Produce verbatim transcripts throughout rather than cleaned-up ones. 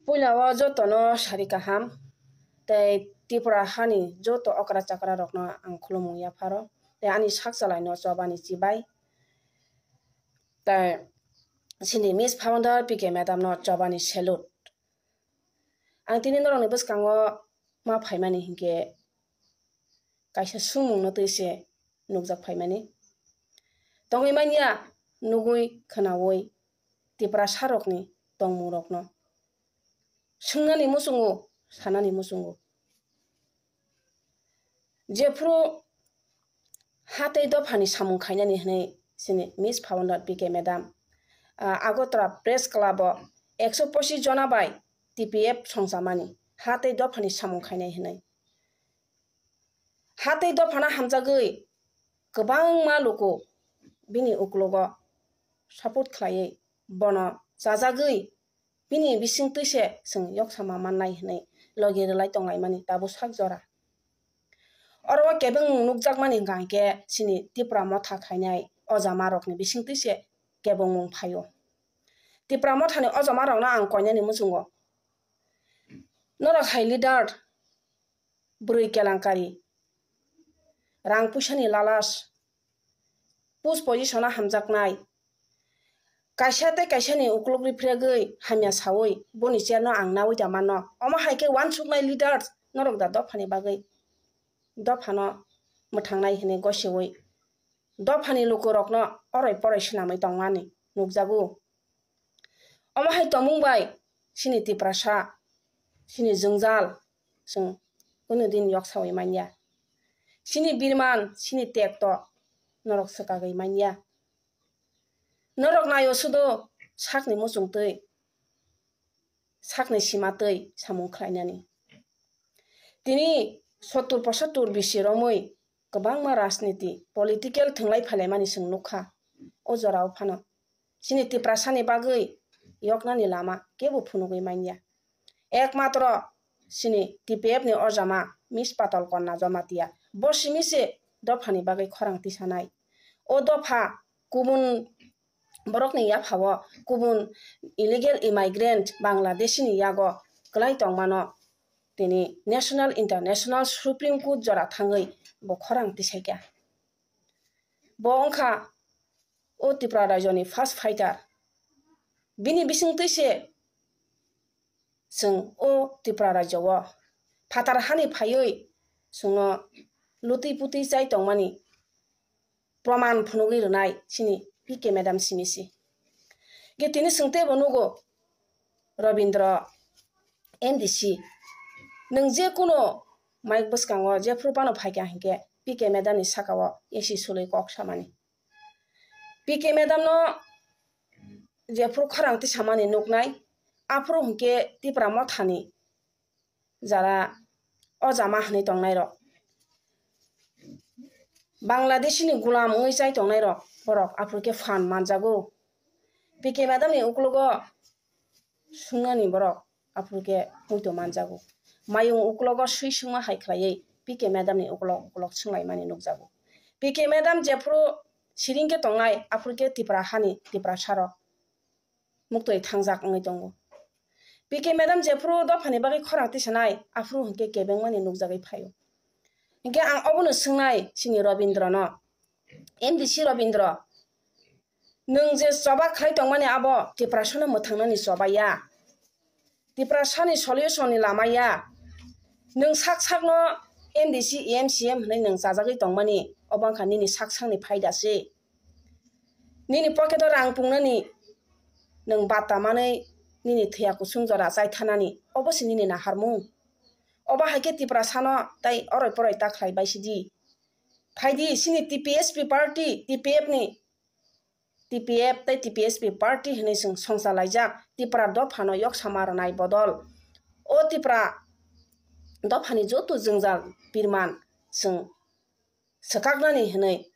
Puila o jotono sari kaham, tei Tripura hani joto okra chakra rokno ang khulumung yapharo, tei ani sak chalaino chobani chibai, tei chini Miss Founder P K Madam no chobani salute. Ang tini norokni bwskango ma phaimani hinkhe kaisa sumungno twi se nukjak phaimani. Tongwi manya nugwi khwnawi Tiprasa rokni tongmung rokno swngnani muchungo, sanani muchungo. Jephru ha tei dophani samung khainani hwnwi chini Miss Founder P K Madam, ah, Agartala Press Club o ekso pochis jona bai T P F songchamani ha tei dophani samung khainai hwnwi. Ha tei dophano hamjagwi kwbangma luku bini uklogo support khlaiwi bono chajagwi bini bisingtwi se chwng yoksama mannai hwnwi logi rwlai tonglaimani tabuk sak jora. Oro o kebengmung nukjakmani hwnkha hinkhe chini Tipra motha khainai ojamarokni bisingtwi se kebengmung phaio. Tipra mothani ojamarokno ang koinani muchungo. Norok hai leader, bwrwi kelankari, rang puisani lalas, post position o hamjaknai, kaisa tei kaisani uklok rifregwi hamya sawi boni chair no ang nawi da mano. Omo hai khe uansuknai leaders norok da dophani bagwi, dophano mwthangnai hwnwi gosiwi dophani lukurokno oroi poroi swnamwi tongmani nukjago. Omo hai tongmung bai chini Tiprasa, chini jwngjal chwng kunu din yoksawi manya. Chini birman, chini tekto norok swkagwi manya. Norok naio sudo sakni muchungtwi, sakni simatwi samung khlainani. Tini sottur pochottur bisi romwi kwbangma rajniti, political thwnglai phailaimani chwng nukha. O jorao phano chini Tiprasani bagwi yoknani lama kebo phunugwi manya. Ekmatro chini T P F ni ojama Miss Patal Kanya Jamatia, bo simi se dophani bagwi khorang tisanai. O dopha kubun borokni yaphao kubun illegal immigrant Bangladeshi ni yago kwlai tongmano tini national, international, Supreme Court jora thangwi bo khorang tisaikha. Bo wngkha o Tripura rajyoni first fighter. Bini bisingtwi se chwng o Tripura rajyo o phatar hani phaiwi chwngno lutwi putwi chai tongmani proman phunugwi rwnai chini P K madam simi se. Ge tini chwng teibo nugo Robindra M D C, nwng je kuno mic bwskango jephru phano phaikha hinkhe P K madam ni sakao A C sulwi kok samani. P K madam no jephru khorang tisamani nuknai, aphuru hinkhe Tipra mothani jara ojama hinwi tongnairok, Bangladeshi ni gulam wngwi chai tongnairok, borok aphuru khe phan manjago. P K madam ni uklogo swngnani borok aphuru khe muitu manjago. Mayung uklogo swi swngma hai khlaiwi P K madam ni uklok uklok swnglaimani nukjago. P K madam jephuru siring khe tongnai, aphuru khe Tipra hani Tiprasa rok muktwi thangjak wngwi tongo. P K madam jephuru dophani bagwi khorang tisanai, aphuru hinkhe kebengmani nukjagwi phaio. Hinkhe ang obono swngnai chini Robindra no, M D C Robindra, nwng je choba khlai tongmani abo Tiprasano mwthangnani choba ya, Tiprasani solution ni lama ya. Nwng sak sakno M D C, M C M hwnwi nwng chajagwi tongmani, obo wngkha nini sak sakni phaida se. Nini pocket o rang pungnani, nwng bata manwi nini thwiya kusung jora chai thanani, obo se nini naharmung. Obo hai khe Tiprasano tai oroi poroi ta khlai bai sidi. Phaidi chini T P S P party, T P F ni, T P F tei T P S P party hinwi chwng songchalaijak Tipra dophano yoksama rwnai bodol o Tipra dophani joto jwngjal birman chwng swkaknani hwnwi,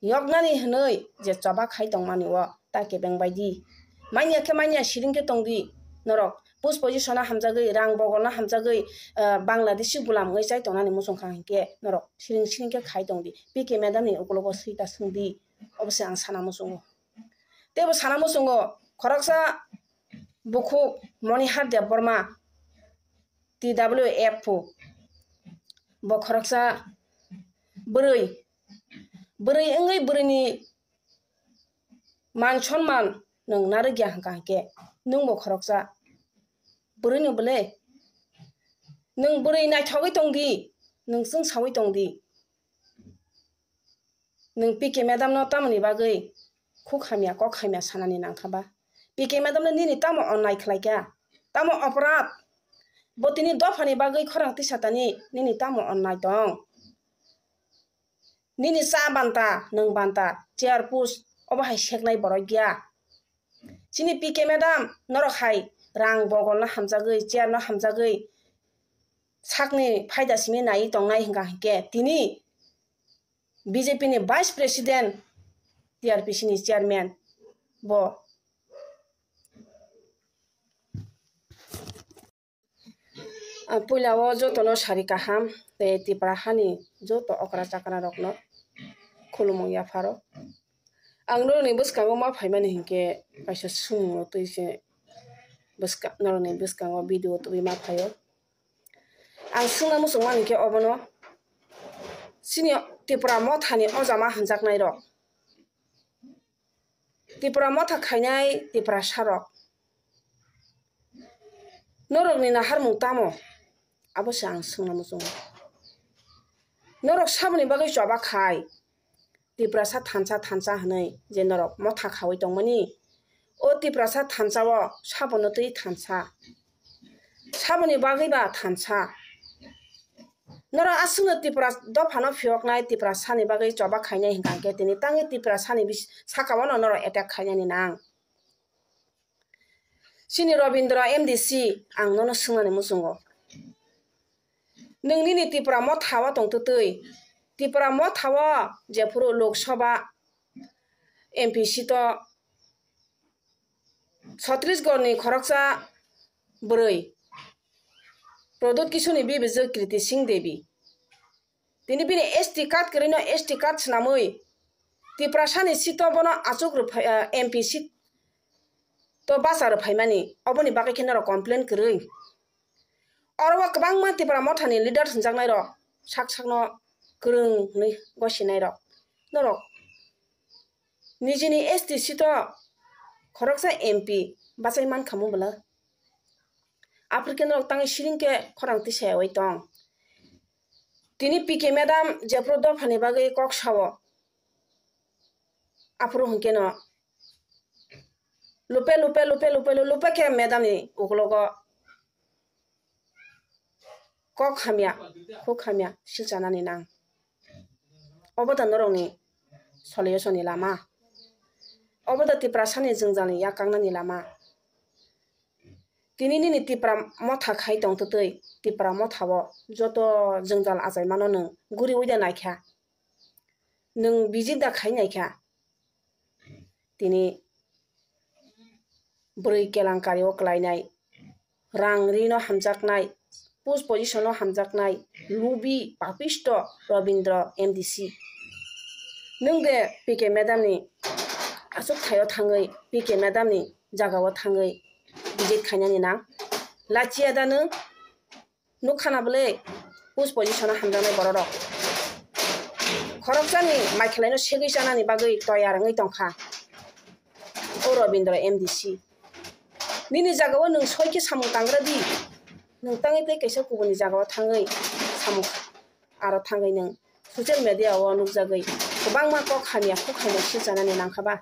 yoknani hwnwi je choba khai tongmani o ta kebeng bai di. Manya khe manya, siring khe tong di. Norok post position o hamjagwi, rang bogol no hamjagwi, ah, Bangladeshi gulam wngwi chai tongnani muchung kha hinkhe norok siring siring khe khai tong di. P K madam ni ukologo swi ta swng di. Obo se ang sana muchungo. Teibo sana muchungo, khoroksa Bukhuk Monihar Debbarma, T W F o, bo khoroksa bwrwi, bwrwi wngwi bwrwini man sonman nwng narwkya hwnkha hwnkhe nwngbo khoroksa bwrwino bwle? Nwng bwrwi naithogwi tongdi, nwng chwngsawi tongdi. Nwng P K madam no tamoni bagwi khuk hamya kok hamya sanani nangkha ba? P K madam no nini tamo onnai khlaikha? Tamo oporad? Bo tini dophani bagwi khorang tisatani nini tamo onnai tong? Nini cha banta, nwng banta, chair post obo hai seknai borok ya. Chini P K madam, norok hai rang bogol no hamjagwi, chair no hamjagwi, sakni phaida simi naiwi tongnai hwnkha hwnkhe tini B J P ni Vice President, T R P C ni Chairman bo. Ang puila o joto no sari kaham tei Tipra hani joto okra chakra rok no khulumung yapharo. Ang norok ni bwskango ma phaimani hinkhe kaisa swngmung rok twi se bwska-, norok ni bwskango video tubui ma phaio. Ang swngna muchung mani khe obono, chini Tipra mothani ojama hwnjaknai rok, Tipra motha khainai Tiprasa rok, norokni naharmung tamo? Abo se ang swngna muchungo. Norok saboni bagwi choba khai Tiprasa thansa thansa hwnwi je norok motha khawi tongmani? O Tiprasa thansa o sabono twi thansa, saboni bagwi ba thansa. Norok aswkno Tipra dophano phiyoknai, Tiprasani bagwi choba khainai hwnkha hwnkhe tini tangwi Tiprasani bis-, sakao no norok attack khainani nang. Chini Robindra M D C, ang nono swngnani muchungo. Nwng nini Tipra motha o tongtwtwi, Tipra motha o jephuru Lok Sabha M P seat o Chhattisgarh ni khoroksa bwrwi Pradyut Kishore ni bibijwk Kriti Singh Devi. Tini bini S T card kwrwino S T card swnamwi Tiprasani seat o bono achuk rwphai, ah, M P seat to bacha rwphaimani, oboni bagwi khe norok complain kwrwi. Oro o kwbangma Tipra mothani leader hwnjaknai rok sak sakno kwrwng hwnwi gosinai rok. Norok nijini S T seat o khoroksa M P bachai mankha mu bwla? Aphuru khe norok tangwi siring khe khorang tisayawai tong. Tini P K madam jephuru dophani bagwi kok sao, aphuru hwnkhe no lupe lupe lupe lupe lupe khe madam ni ukologo kok hamya, khuk hamya silchanani nang. Obo da norokni solution ni lama? Obo da Tiprasani jwngjalni yakangnani lama? Tini nini Tipra motha khai tongtwtwi, Tipra motha o joto jwngjal achaimano nwng guriui da naikha? Nwng visit da khai naikha? Tini bwrwi kelankari o kwlainai, rang rino hamjaknai, post position o hamjaknai, lubi, papisto Robindra M D C. Nwng de P K madam ni achuk thaio thangwi, P K madam ni jaga o thangwi visit khainani nang? Lachiya da nwng? Nukha na bwle, post position o hamjaknai borok rok. Khoroksani mai khwlaino segwi chanani bagwi toyar wngwi tongkha o Robindra M D C. Nini jagao nwng soi khe samung tangra di. Nwng tangwi tei kaisa kubuni jagao thangwi samung aro thangwi nwng social media o nukjagwi kwbangma kok hamya, khuk hamya silchanani nangkha ba?